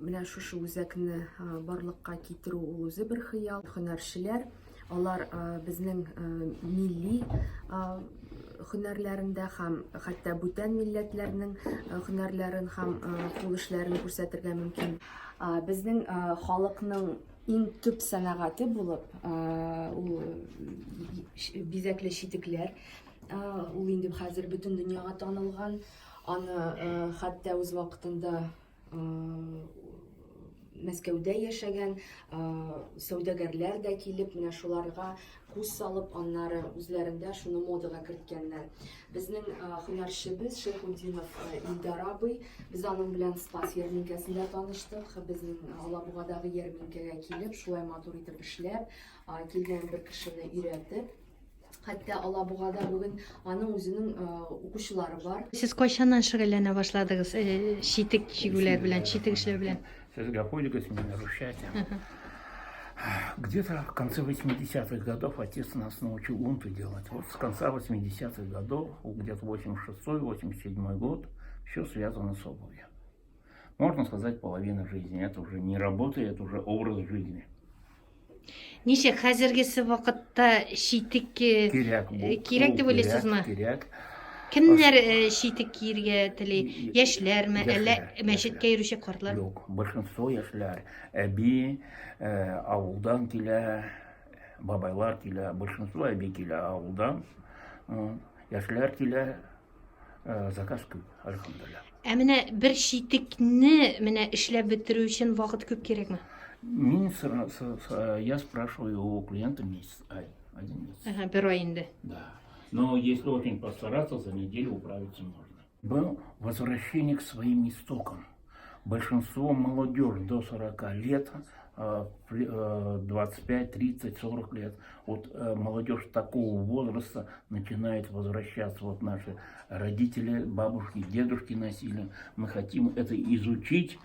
Менә шушы үзәкне барлыкка китерү ул үзе бер хыял. Һөнәрчеләр, алар безнең милли һөнәрләрендә һәм хәтта бүтән милләтләрнең һөнәрләрен һәм кул эшләрен күрсәтергә мөмкин. Безнең халыкның иң төп сәнәгате булып, ул бизәкле читекләр, ул инде хәзер бөтен дөньяга танылган. Аны хәтта үз вакытында Мәскәүдә яшәгән сәүдәгәрләр дә килеп, менә шуларга күз салып, аннары үзләрендә шуны модага керткәннәр. Безнең һөнәрчебез Шәйхутдинов Илдар абый, без аның белән Спас ярминкәсендә таныштык. Безнең Алабугадагы ярминкәгә килеп, шулай матур итеп эшләп, килгән бер кешене өйрәтеп, Хәтта Алабугада бүген аның үзенең укучылары бар. Сез кайчаннан шөгыльләнә башладыгыз читек чигүләр белән, читек эшләү белән? Сез гафу итегез мине русча әйтәм. Где-то в конце 80-х годов отец нас научил унты делать. Вот с конца 80-х годов, где-то 86-87 год, все связано с обувью. Можно сказать, половина жизни. Это уже не работа, это уже образ жизни. Ничек хәзергесе вакытта читек э, Кирәк бу. э, кирәк дип Ул уйлыйсызмы? Кирәк, кирәк. Кемнәр э, читек киергә тели? Яшьләрме, әллә Яшьләр, мәчеткә яшьләр. йөрүче картлар? Юк, большинство яшьләр. Әби авылдан килә, бабайлар килә, большинство әби килә авылдан. Яшьләр килә, заказ күп, әлхәмдүлилләһ. Ә менә бер читекне менә эшләп бетерү өчен вакыт күп кирәкме? Мин я спрашиваю у клиента месяц, ай, один месяц. Ага, бер ай инде. Да. Но если очень постараться, за неделю управиться можно. Был возвращение к своим истокам. Большинство молодежь до 40 лет, 25, 30, 40 лет, вот молодежь такого возраста начинает возвращаться. Вот наши родители, бабушки, дедушки носили. Мы хотим это изучить,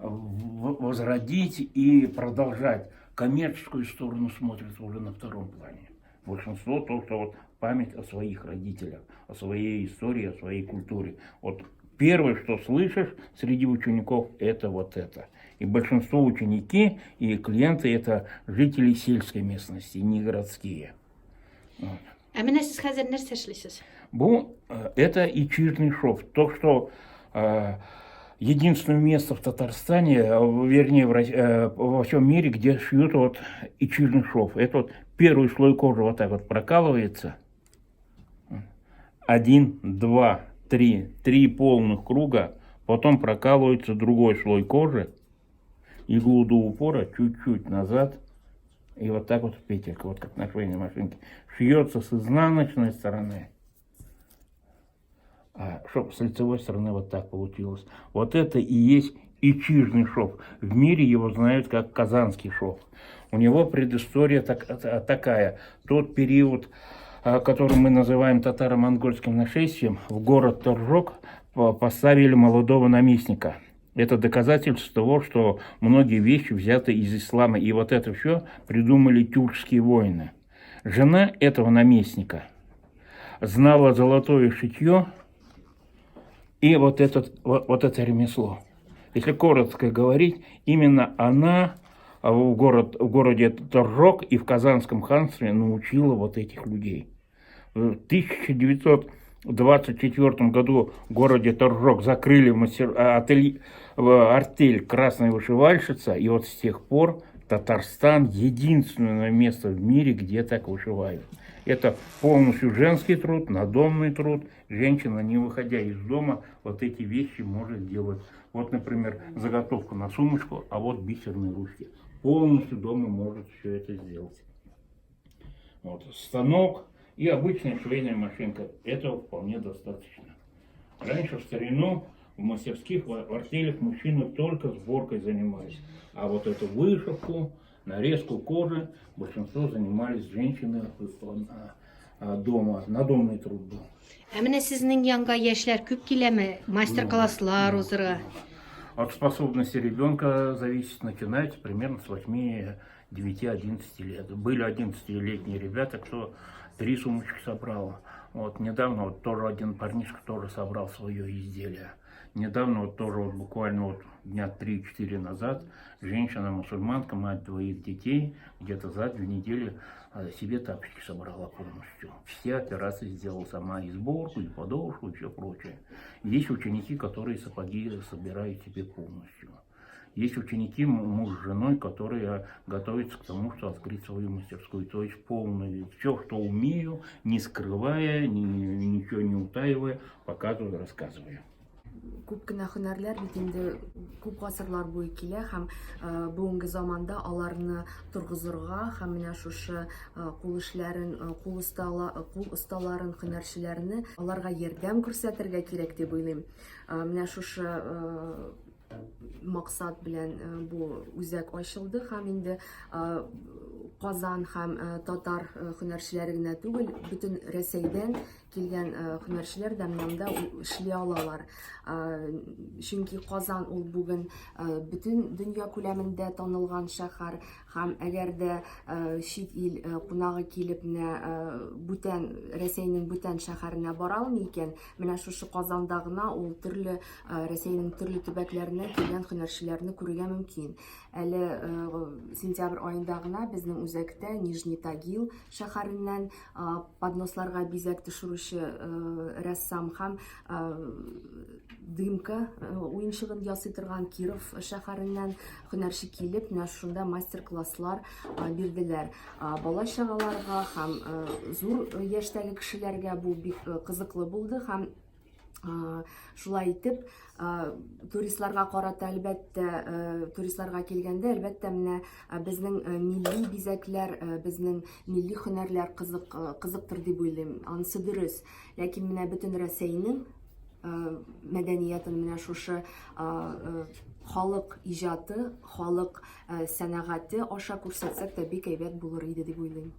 возродить и продолжать. Коммерческую сторону смотрят уже на втором плане. Большинство то, что вот память о своих родителях, о своей истории, о своей культуре. Вот первое, что слышишь среди учеников, это вот это. И большинство ученики и клиенты это жители сельской местности, не городские. Вот. Ә менә сез хәзер нәрсә эшлисез? Бу, это ичижный шов. То, что единственное место в Татарстане, вернее, во всем мире, где шьют вот ичижный шов. Это вот первый слой кожи вот так вот прокалывается. Один, два, три. Три полных круга. Потом прокалывается другой слой кожи. Иглу до упора чуть-чуть назад. И вот так вот петелька, вот как на швейной машинке. Шьется с изнаночной стороны. А чтоб с лицевой стороны вот так получилось. Вот это и есть ичижный шов. В мире его знают как казанский шов. У него предыстория такая. Тот период, который мы называем татаро-монгольским нашествием, в город Торжок поставили молодого наместника. Это доказательство того, что многие вещи взяты из ислама. И вот это все придумали тюркские воины. Жена этого наместника знала золотое шитье и вот это ремесло. Если коротко говорить, именно она в городе Торжок и в Казанском ханстве научила вот этих людей. В 1924 году в городе Торжок закрыли артель «Красная вышивальщица», и вот с тех пор Татарстан единственное место в мире, где так вышивают. Это полностью женский труд, надомный труд. Женщина, не выходя из дома, вот эти вещи может делать. Вот, например, заготовку на сумочку, а вот бисерные ручки. Полностью дома может все это сделать. Вот, станок и обычная швейная машинка. Этого вполне достаточно. Раньше в старину в мастерских, в артелях мужчины только сборкой занимались. А вот эту вышивку, нарезку кожи большинство занимались женщины дома, надомный труд был. Ә менә сезнең янга яшьләр күп киләме? Мастер-класслар узырга? От способности ребенка зависит, начинается примерно с 8, 9, 11 лет. Были 11-летние ребята, кто 3 сумочки собрал. Вот недавно вот тоже один парнишка тоже собрал свое изделие. Недавно вот тоже вот буквально вот дня 3-4 назад женщина-мусульманка, мать двоих детей, где-то за 2 недели себе тапочки собрала полностью. Все операции сделала сама, и сборку, и подошву, и все прочее. Есть ученики, которые сапоги собирают себе полностью. Есть ученики, муж с женой, которые готовятся к тому, что открыть свою мастерскую. То есть полную, все, что умею, не скрывая, ничего не утаивая, показываю, рассказываю. Күп кенә һөнәрләр бит инде күп гасырлар буе килә һәм бүгенге заманда аларны торгызырга һәм менә шушы кул эшләрен, кул осталарын, һөнәрчеләрне аларга ярдәм күрсәтергә кирәк дип уйлыйм. Менә шушы максат белән бу үзәк ачылды һәм инде Казан һәм татар һөнәрчеләре генә түгел, бөтен Рәсәйдән килгән һөнәрчеләр дә менә монда эшли алалар. Чөнки Казан ул бүген бөтен дөнья күләмендә танылган шәһәр һәм әгәр дә чит ил кунагы килеп менә бүтән Рәсәйнең бүтән шәһәренә бара алмый икән, менә шушы Казанда гына ул төрле Рәсәйнең төрле төбәкләреннән килгән һөнәрчеләрне күрергә мөмкин. Әле сентябрь аенда гына безнең үзәктә Нижний Тагил шәһәреннән подносларга бизәк төшерүче рәссам һәм дымка уенчыгын ясый торган Киров шәһәреннән һөнәрче килеп, менә шунда мастер-класслар бирделәр. Бала-чагаларга һәм зур яшьтәге кешеләргә бу бик кызыклы булды һәм шулай итеп туристларга карата, әлбәттә, туристларга килгәндә, әлбәттә, менә безнең милли бизәкләр, безнең милли һөнәрләр кызык, кызыктыр дип уйлыйм. Анысы дөрес, ләкин менә бөтен Рәсәйнең мәдәниятен менә шушы халык иҗаты, халык сәнәгате аша күрсәтсәк тә бик әйбәт булыр иде дип уйлыйм.